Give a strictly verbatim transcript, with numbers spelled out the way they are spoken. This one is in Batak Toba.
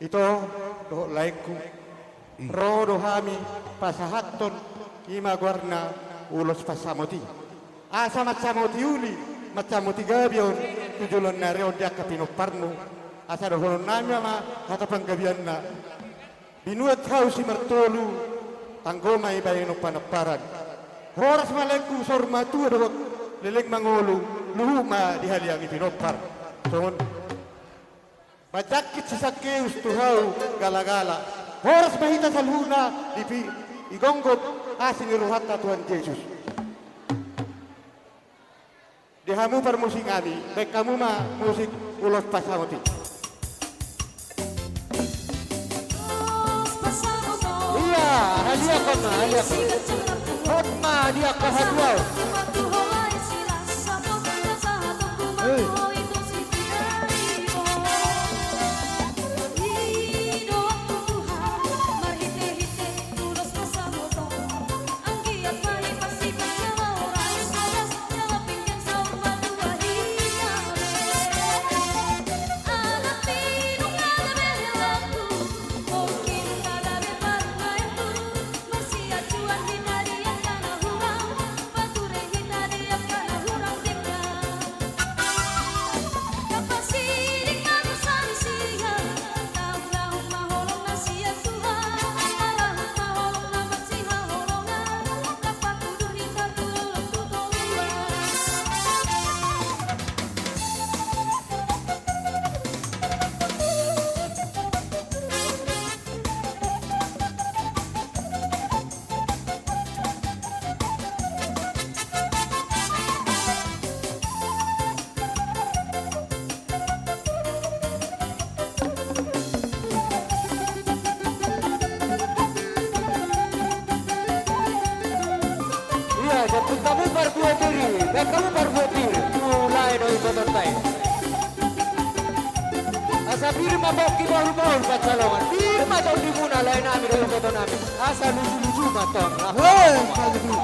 Ito dohot laengku, ro do hami pasahathon i ma goarna ulos pansamot i. Asa mansamoti uli, mansamoti gabe on tu joloan ni ari on di angka pinomparmu, asa dohonon nami ma hata panggabeanna. Binuat hau simartolu, tanggo ma i bahenon panomparan. Horas ma laengku saur matua dohot leleng mangolu, luhut ma dihaliangi pinompar. Songon. Manjangkit si Sakeus tu hau galagala. Horas ma hita saluhutna dipi-, digomgom asi ni rohanta Tuhan Jesus. Di hamu parmusik nami, baen hamu ma musik ulos pansamot i. Ia, hadiahon ma, hadiahon. Hot ma, hadiahon, hadiahon. Hei. Ia, jemput hamu parbue pir i, baen hamu parbue pir i tu lae dohot ibotonta i. Asa pir ma pongki, boru ma boru pansalongan. Pir ma tondimuna, lae nami dohot iboto nami. Asa luju-luju ma tong. Hei, kaluju.